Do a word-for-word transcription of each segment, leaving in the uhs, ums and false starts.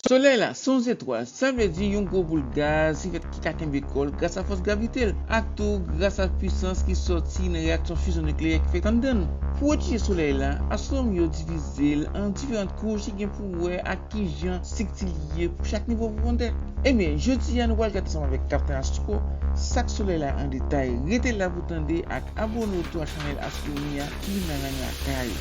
Solèy la se yon zetwal, sa vle di yon gwo boul gaz ki fèt, ki ka kenbe kò l gras a fòs gravite l, ak tou gras a pwisans ki sòti nan reyaksyon fizyon nikleyè ki fèt anndan l. Pou etidye Solèy la, astwonòm yo divize l an diferan kouch ki gen pou wè ak kijan estrikti li ye pou chak nivo pwofondè. Ebyen, jodi a nou pral gade ansanm avèk Kapten Astro sa k Solèy la an detay. Rete la pou tande ak abòne w tou a chanèl Astwonomi a ki nan lang lakay.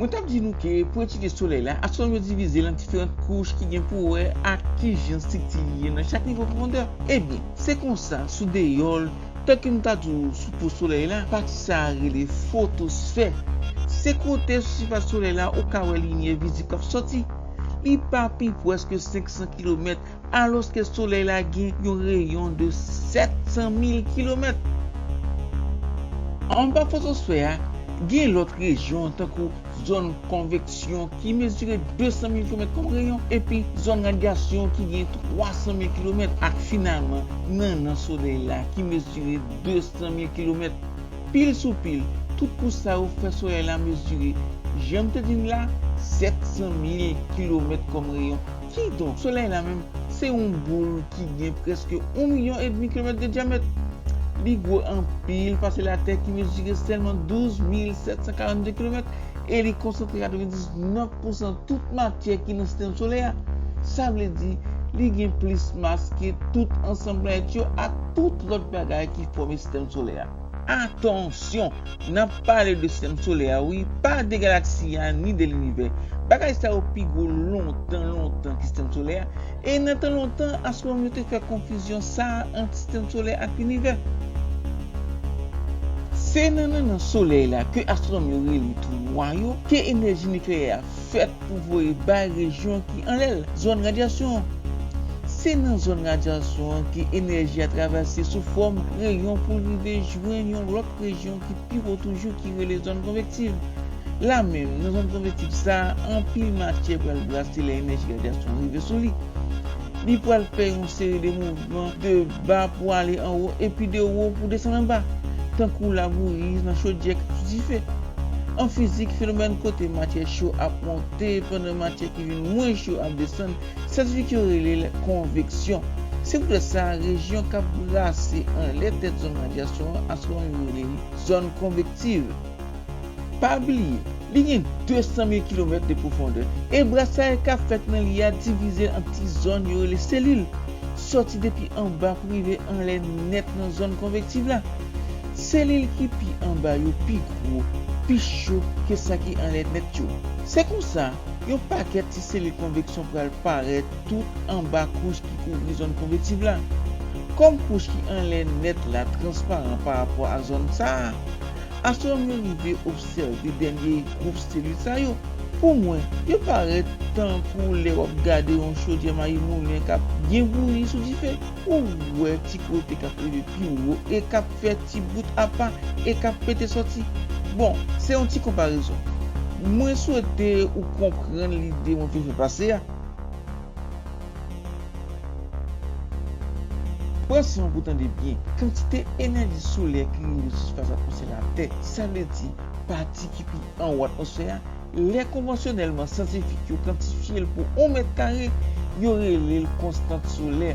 Mwen t ap di nou ke pou etidye Solèy la, astwonòm yo divize l an diferan kouch ki gen pou wè ak kijan estrikti li ye nan chak nivo pwofondè. Ebyen, se konsa, sou deyò l, tankou m ta di w sou po Solèy la, pati sa a rele fotosfè. Se kote sou sifas Solèy la ou ka wè limyè vizib k ap sòti. Li pa pi pwès ke senk san kilomèt, alòske Solèy la gen yon reyon de sèt san mil kilomèt. Anba fotosfè a, gen lòt rejyon tankou zòn konveksyon ki mezire de san mil kilomèt kòm reyon, epi zòn radyasyon ki gen twa san mil kilomèt, ak finalman nannan Solèy la ki mezire de san mil kilomèt. Pil sou pil, tout kouch sa yo fè Solèy la mezire, jan m te di n la, sèt san mil kilomèt kòm reyon. Kidonk, Solèy la menm, se yon boul ki gen prèske yon milyon edmi kilomèt de dyamèt. Li gwo anpil pase Latè ki mezire sèlman douz mil sèt san karannde kilomèt e li konsantre katrevendiznèf pousan tout matyè ki nan sistèm solè a. Sa vle di, li gen plis mas ke tout ansanm planèt yo ak tout lòt bagay ki fòme sistèm solè a. Atansyon, n ap pale de sistèm solè a, wi, pa de galaksi a, ni de linivè. Bagay sa yo pi gwo lontan, lontan ke sistèm solè a, e nan tan lontan, astwonòm yo te fè konfizyon sa a ant sistèm solè ak linivè. Se nan nannan Solèy la ke astwonòm yo rele twa yo ke enèji nikleyè a fèt pou voye bay rejyon ki anlè l, zòn radyasyon an. Se nan zòn radyasyon an ke enèji a travèse sou fòm reyon pou l rive jwenn yon lòt rejyon ki pi wo toujou ki rele zòn konvektiv. La menm, nan zòn konvektiv sa a, anpil matyè pral brase lè enèji radyasyon an rive sou li. Li pral fè yon seri de mouvman de ba pou ale anwo epi de wo pou desann anba, tankou labouyi nan chodyè k ap sou dife. An fizik, fenomèn kote matyè cho ap monte pandan matyè ki vin mwen cho ap desann, syantifik yo rele l konveksyon. Se poutèt sa, rejyon k ap brase anlè tèt zòn radyasyon an, astwonòm yo rele li zòn konvektiv. Pa bliye, li gen de san mil kilomèt de pwofondè, e brasay k ap fèt nan li a divize l an ti zòn yo rele selil, sòti depi anba pou rive anlè nèt nan zòn konvektiv la. Selil ki pi anba yo pi gwo, pi cho ke sa ki anlè nèt yo. Se konsa, yon pakèt ti selil konveksyon pral parèt tout anba kouch ki kouvri zòn konvektiv la. Kòm kouch ki anlè nèt la transparan parapò a zòn sa a, astwonòm yo rive obsève dènye gwoup selil sa yo. Pou mwen, yo parèt tankou lè w ap gade yon chodyè mayi moulen k ap byen bouyi sou dife. Ou wè ti kote k ap leve pi wo e k ap fè ti bout apa e k ap pete sòti. Bon, se yon ti konparezon. Mwen swete ou konprann lide mwen vle fè pase a. Pran san w pou tande byen. Kantite enèji solè ki rive sou sifas atmosfè Latè, sa vle di pati ki pi anwo atmosfè a, lè konvansyonèlman syantifik yo kantifye l pou yon mèt kare, yo rele l konstant solè.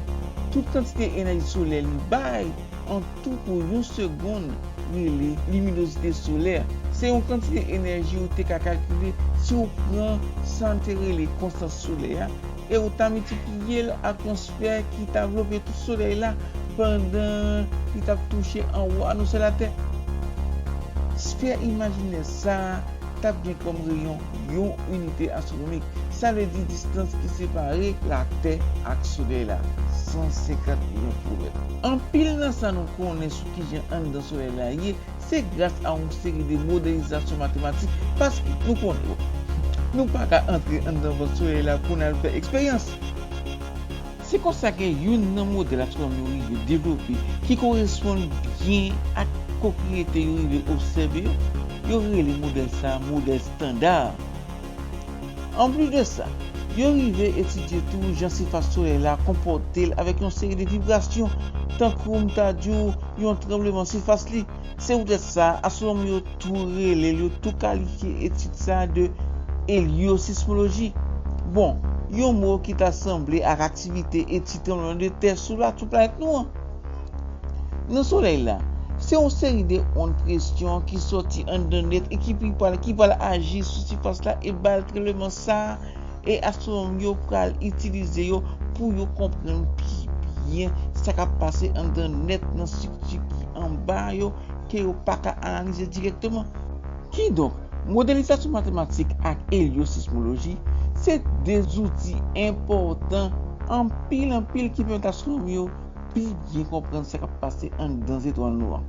Tout kantite enèji solè li bay an tou pou yon segonn rele liminozite solè. Se yon kantite enèji ou te ka kalkile si w pran sa n te rele konstant solè a e ou ta miltipliye l ak yon sfè ki ta vlope tout Solèy la pandan li t ap touche anwo atmosfè Latè. Sfè imajinè sa a t ap gen kòm reyon yon inite astwonomik, sa vle di distans ki separe Latè ak Solèy la, san senkant milyon kilomèt. Anpil nan sa nou konnen sou kijan anndan Solèy la ye, se gras a yon seri de modelizasyon matematik, paske nou konnen, bon, nou pa ka antre anndan vant Solèy la pou n al fè eksperyans. Se konsa ke youn nan modèl astwonòm yo rive devlope ki koresponn byen ak pwopriyete yo rive obsève yo, yo rele modèl sa a modèl estanda. Anplis de sa, yo rive etidye tou jan sifas Solèy la konpòte l avèk yon seri de vibrasyon, tankou m ta di w yon tranbleman sifas li. Se poutèt sa, astwonòm yo tou rele l, yo tou kalifye etid sa a de elyosismoloji. Bon, yon mo ki ta sanble ak aktivite etid tranbleman de tè sou la, sou planèt nou an. Nan Solèy la, se yon seri de ond presyon ki sòti anndan nèt e ki pi pral, ki pral aji sou sifas la e ba l tranbleman sa a, e astwonòm yo pral itilize yo pou yo konprann pi byen sa k ap pase anndan nèt nan estrikti ki anba yo ke yo pa ka analize dirèkteman. Kidonk, modelizasyon matematik ak elyosismoloji se de zouti enpòtan anpil, anpil ki pèmèt astwonòm yo pi byen konprann sa k ap pase anndan zetwal nou an.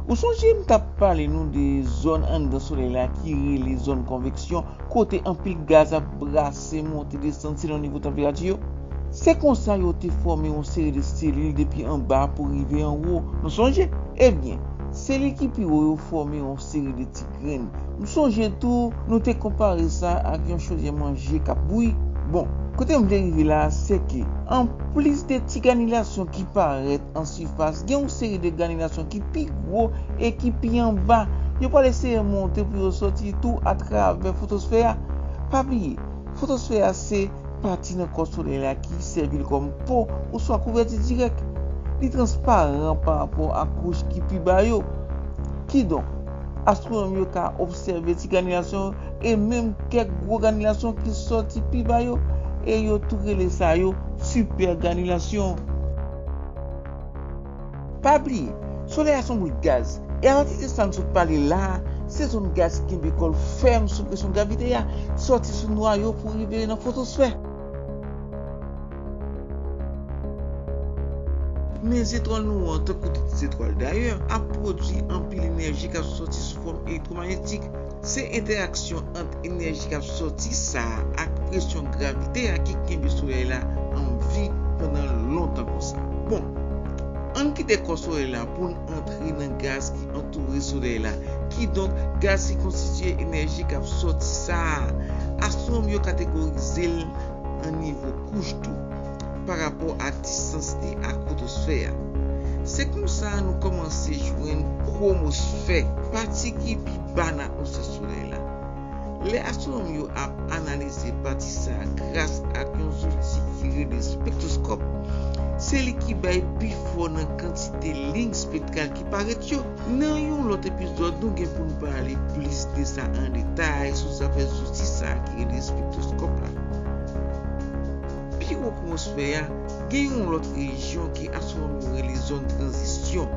Ou sonje m t ap pale nou de zòn anndan Solèy la ki rele zòn konveksyon, kote anpil gaz ap brase, monte, desann selon nivo tanperati yo? Se konsa yo te fòme yon seri de selil depi anba pou rive anwo. Nou sonje? Ebyen, selil ki pi wo yo fòme yon seri de ti grenn. M sonje tou, nou te konpare sa ak yon chodyè manje k ap bouyi. Bon, kote m vle rive la a, se ke, anplis de ti granilasyon ki parèt an sifas, gen yon seri de granilasyon ki pi gwo e ki pi anba. Yo pral eseye monte pou yo sòti tou atravè fotosfè a. Pa bliye, fotosfè a se pati nan kò Solèy la ki sèvi l kòm po oswa kouvèti dirèk. Li transparan pa rapò a kouch ki pi ba yo. Kidonk, astwonòm yo ka obsève ti granilasyon e menm kèk gwo granilasyon ki sòti pi ba yo, e yo tou rele sa yo sipègranilasyon. Pa bliye, Solèy la se yon boul gaz, e apati de sa n sot pale la a, se zòn gaz ki kenbe kò l fèm sou presyon gravite a, sòti sou nwayo pou rive nan fotosfè. Men zetwal nou an, tankou tout zetwal dayè, ap pwodui anpil enèji k ap sòti sou fòm elektwomayetik. Se entèraksyon ant enèji k ap sòti sa a ak presyon gravite a ki kenbe Solèy la an vi pandan lontan konsa. Bon, ann kite kò Solèy la pou n antre nan gaz ki antoure Solèy la. Kidonk, gaz ki konstitye enèji k ap sòti sa a, astwonòm yo kategorize l an nivo kouch tou, pa rapò a distans li ak fotosfè a. Se konsa nou kòmanse jwenn kwomosfè, pati ki pi ba nan atmosfè Solèy la. Lè astwonòm yo ap analize pati sa a gras ak yon zouti ki rele espektwoskòp, se li ki bay pifò nan kantite liy espektral ki parèt yo. Nan yon lòt epizòd, nou gen pou n pale plis de sa an detay sou zafè zouti sa a ki rele espektwoskòp la. Pi wo kwomosfè a, gen yon lòt rejyon ke astwonòm yo rele zòn tranzisyon.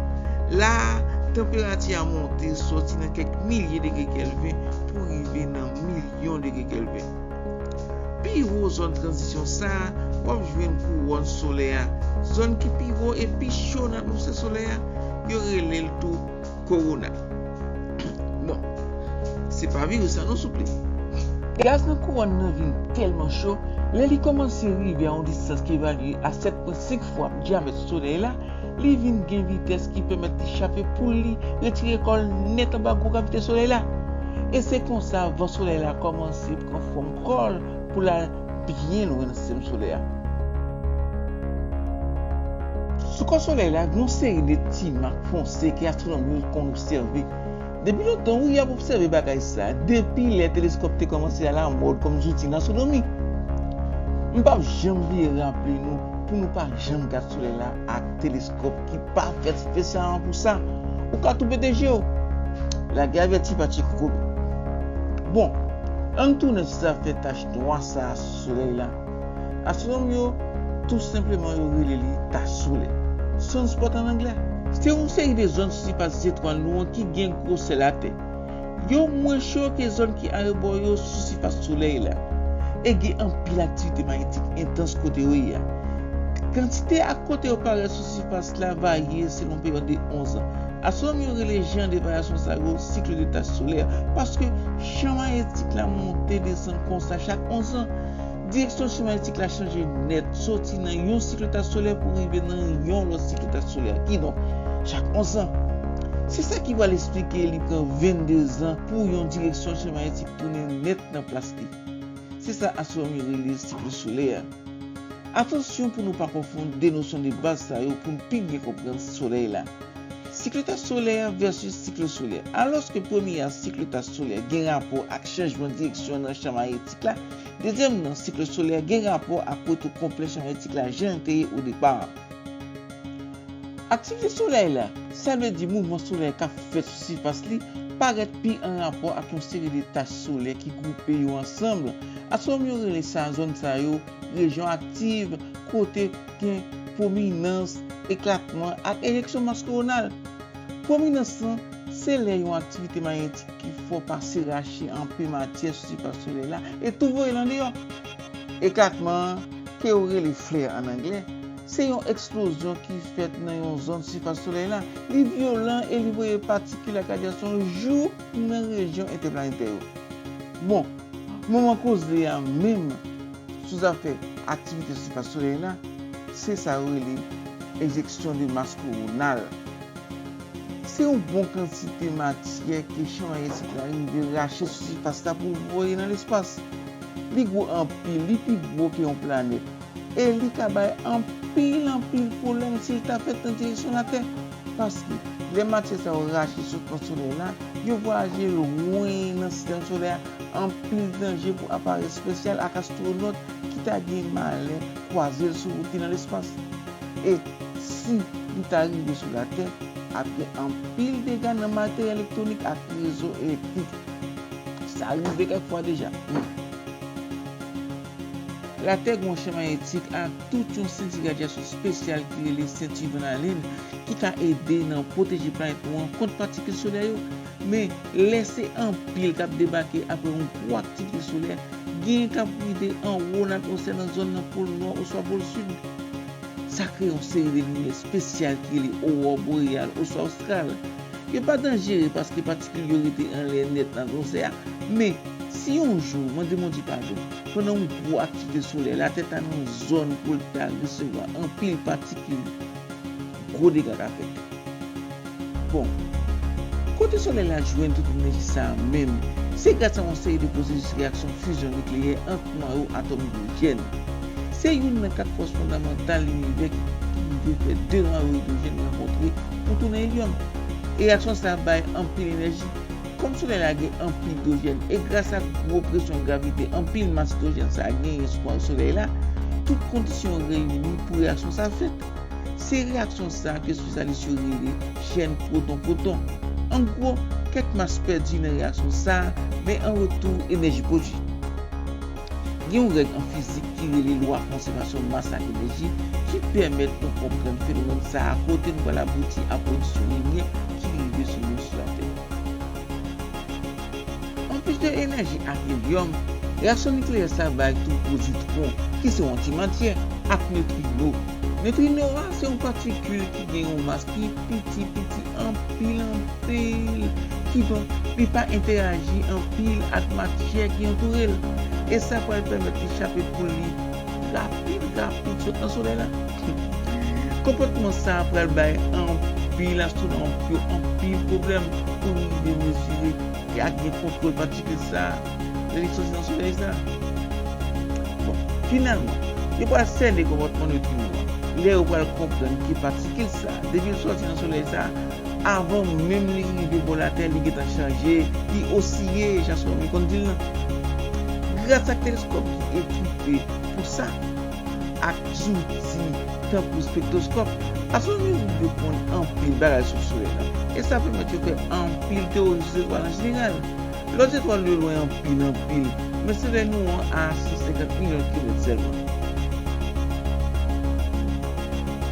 La a, tanperati a monte sòti nan kèk milye degre Kelvin pou rive nan milyon degre Kelvin. Pi wo zòn tranzisyon sa a, w ap jwenn kouwòn solè a. Zòn ki pi wo e pi cho nan atmosfè solè a, yo rele l tou kowona. Bon, se pa vire sa non, souple. Gaz nan kouwòn nan vin tèlman cho, lè li kòmanse rive a yon distans ki evalye a sèt pwen senk fwa dyamèt Solèy la, li vin gen vitès ki pèmèt li chape poul li, retire kò l nèt anba gwo gravite Solèy la. E se konsa van Solèy la kòmanse pran fòm kò l pou l al byen lwen nan sistèm solè a. Sou kò Solèy la, gen yon seri de ti mak fonse ke astwonòm yo konn obsève. Depi lontan, wi, y ap obsève bagay sa a, depi lè teleskòp te kòmanse alamòd kòm zouti nan astwonomi. M p ap janm bliye raple nou pou nou pa janm gad Solèy la ak teleskòp ki pa fèt espesyalman pou sa. Ou ka tou pete je w. Lagè avèti pa tcheke kobe. Bon, ann tounen sou zafè tach nwa sa a sou Solèy la. Astwonòm yo, tou senpleman, yo rele li tach solè, sunspot an anglè. Se yon seri de zòn sou sifas zetwal nou an ki gen gwosè Latè. Yo mwen cho ke zòn ki arebò yo sou sifas Solèy la, e gen anpil aktivite mayetik entans kote yo ye a. Kantite ak kote yo parèt sou sifas la varye selon peryòd de onz an. Astwonòm yo rele jan de varyasyon sa yo cycle de taches solaires, paske chan mayetik la monte desann konsa chak onz an. Direksyon chan mayetik la chanje nèt, soti nan yon cycle de taches solaires pou rive nan yon lòt cycle de taches solaires, kidonk chak onz an. Se sa ki pral esplike li pran vennde zan pou yon direksyon chan mayetik tounen nèt nan plas li. Se sa astwonòm yo rele cycle solaire. Atansyon pou nou pa konfonn de nosyon de baz sa yo pou n pi byen konprann Solèy la. Siklotach solè vèsis siklo solè. Alòske premye a, siklotach solè, gen rapò ak chanjman direksyon nan chan mayetik la, dezyèm nan, siklo solè, gen rapò ak retou konplè chan mayetik la jan l te ye o depa. Aktivite solèy la, sa vle di mouvman solèy k ap fèt sou sifas li, parèt pi an rapò ak yon seri de tach solè ki gwoupe yo ansanm. Astwonòm yo rele sa, zòn sa yo, rejyon aktiv, kote gen pwominans, eklatman ak ejeksyon mas kowonal. Pwominans lan, se lè yon aktivite mayetik ki fò pase rache anpe matyè sou sifas solèy la e tou voye l andeyò. Eklatman an, ke yo rele flare ann anglè, se yon eksplozyon ki fèt nan yon zòn sifas solèy la. Li vyolan e li voye patikil ak radyasyon jouk nan rejyon entèplanetè yo. Bon, moman koze a menm sou zafè aktivite sifas solèy la, se sa yo rele ejeksyon de mas kowonal. Se yon bon kantite matyè ke chan mayetik la rive rache sou sifas la pou l voye nan lespas. Li gwo anpil, li pi gwo ke yon planèt. E li ka bay anpil, anpil pwoblèm si l ta fèt nan direksyon Latè. Paske, lè matyè sa yo rache sot nan Solèy la, yo vwayaje lwen nan sistèm solè a, anpil danje pou aparèy espesyal ak astwonòt ki ta gen malè kwaze l sou wout li nan lespas. E si li ta rive sou Latè, ap gen anpil dega nan materyèl elektwonik ak rezo elektrik. Sa rive kèk fwa deja. Latè gen yon chan mayetik ak tout yon senti radyasyon espesyal ki rele senti Van Allen, ki ka ede nan pwoteje planèt nou an kont patikil solè yo. Men, lè se anpil k ap debake apre yon gwo aktivite solè, genyen k ap rive anwo nan atmosfè nan zòn nan pòl nò oswa pòl sid. Sa kreye yon seri de limyè espesyal ki rele owò boreyal oswa ostral. Yo pa danjere paske patikil yo rete anlè nèt nan atmosfè a, men si yon jou, mande Bondye padon, pandan yon gwo aktivite solè, Latè ta nan yon zòn kote l ta resevwa anpil patikil, gwo dega ka fèt. Bon, kote Solèy la jwenn tout enèji sa a menm? Se gras a yon seri de pwosesis reyaksyon fizyon nikleyè ant nwayo atòm idwojèn. Se youn nan kat fòs fondamantal linivè ki rive fè de nwayo idwojèn rankontre pou tounen elyòm. E reyaksyon sa a bay anpil enèji. Kòm Solèy la gen anpil idwojèn, e gras ak gwo presyon gravite anpil mas idwojèn sa a genyen sou nwayo Solèy la, tout kondisyon reyini pou reyaksyon sa a fèt. Se reyaksyon sa a ke espesyalis yo rele chèn pwoton-pwoton. An gwo, kèk mas pèdi nan reyaksyon sa a, men an retou, enèji pwodui. Gen yon règ an fizik ki rele lwa konsèvasyon mas ak enèji ki pèmèt nou konprann fenomèn sa a kote nou pral abouti a pwodiksyon limyè ki rive sou nou sou Latè. Anplis de enèji ak elyòm, reyaksyon nikleyè sa bay tou pozitwon, ki se yon antimatyè, ak netrino. Netrino a se yon patikil ki gen yon mas ki piti, piti anpil, anpil. Kidonk, li pa entèyaji anpil ak matyè ki antoure l. E sa pral pèmèt li chape poul li rapid, rapid sot nan Solèy la. Konpòtman sa a pral bay anpil astwonòm yo anpil pwoblèm pou rive mezire e ak gen kontwòl patikil sa a lè li soti nan Solèy sa a. Bon, finalman, yo pral sène konpòtman netrino a lè yo pral konprann ke patikil sa a, depi l soti nan Solèy sa a, avan menm li rive bò Latè, li gentan chanje, li osiye, jan astwonòm yo konn di l lan. Gras ak teleskòp ki ekipe pou sa, ak zouti tankou espektwoskòp, astwonòm yo rive konn anpil bagay sou Solèy la, e sa pèmèt yo fè anpil teyori sou zetwal an jeneral. Lòt zetwal yo lwen anpil, anpil, men Solèy nou an a san senkant milyon kilomèt sèlman.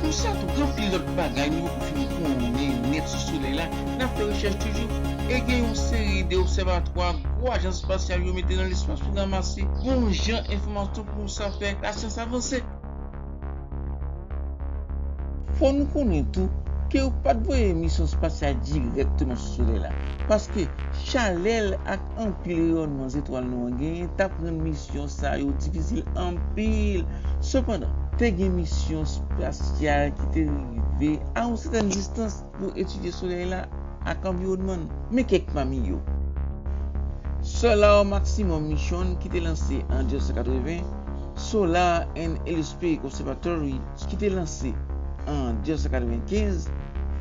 Konsa tou, gen anpil lòt bagay nou poko fin konnen nèt sou Solèy la, n ap fè rechèch toujou, e gen yon seri de obsèvatwa, gwo ajans espasyal yo mete nan lespas pou ranmase bon jan enfòmasyon pou sa fè lasyans avanse. Fò nou konnen tou ke yo pa t voye misyon espasyal dirèkteman sou Solèy la, paske chalè l ak anpil reyònman zetwal nou an genyen t ap rann misyon sa yo difisil anpil. Sepandan, te gen misyon espasyal ki te rive a yon sètèn distans pou etidye Solèy la ak anviwònman l. Men kèk pami yo. Solar Maximum Mission ki te lanse an mil nèf san katreven, Solar and Heliospheric Observatory ki te lanse an mil nèf san katrevenkenz,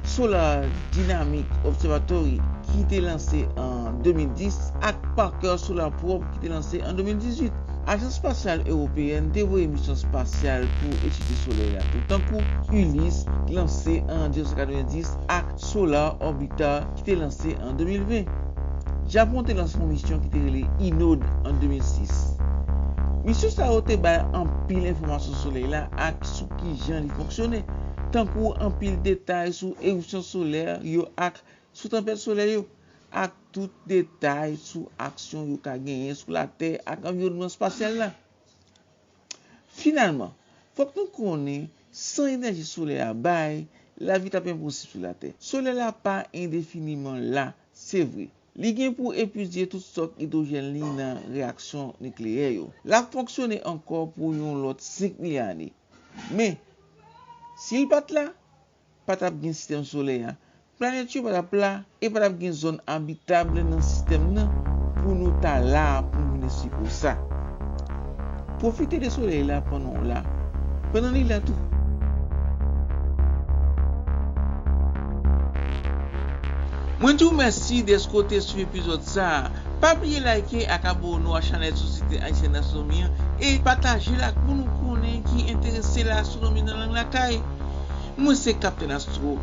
Solar Dynamic Observatory ki te lanse an de mil dis ak Parker Solar Probe ki te lanse an de mil dizuit. Ajans Espasyal Ewopeyèn te voye misyon espasyal pou etidye Solèy la tou, tankou Ulysses, lanse an mil nèf san katrevenndis, ak Solar Orbiter, ki te lanse an de mil ven. Japon te lanse yon misyon ki te rele Inode an de mil sis. Misyon sa yo te bay anpil enfòmasyon Solèy la ak sou kijan li fonksyone, tankou anpil detay sou eripsyon solè yo ak sou tanpèt solè yo, ak tout detay sou aksyon yo ka genyen sou Latè ak anviwònman espasyal la. Finalman, fòk nou konnen, san enèji solè a bay, lavi t ap enposib sou Latè. Solè la pa endefiniman la, se vre. Li gen pou epuize tout stòk idwojèn li nan reyaksyon nikleyè yo. L ap fonksyone ankò pou yon lòt senk milya ane. Men, si l pa t la, pa t ap gen sistèm solè a. Planèt yo pa t ap la e pa t ap gen zòn abitab nan sistèm nan pou nou ta la pou nou vin esplike w sa. Pwofite de solèy la pandan w la, pandan li la tou. Mwen di w mèsi dèske w te swiv epizòd sa a. Pa bliye like ak abòne w a chanèl Sosyete Ayisyèn Astwonomi an e pataje l ak moun ou konnen ki enterese nan astwonomi nan lang lakay. Mwen se Kaptèn Astro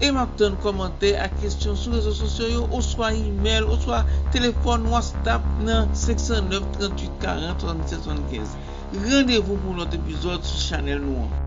e m ap tann kòmantè ak kesyon sou rezo sosyo yo oswa imèl oswa telefòn WhatsApp nan senk san nèf, tranntuit, karant, swasanndisèt, swasannkenz. Randevou pou yon lòt epizòd sou chanèl nou an.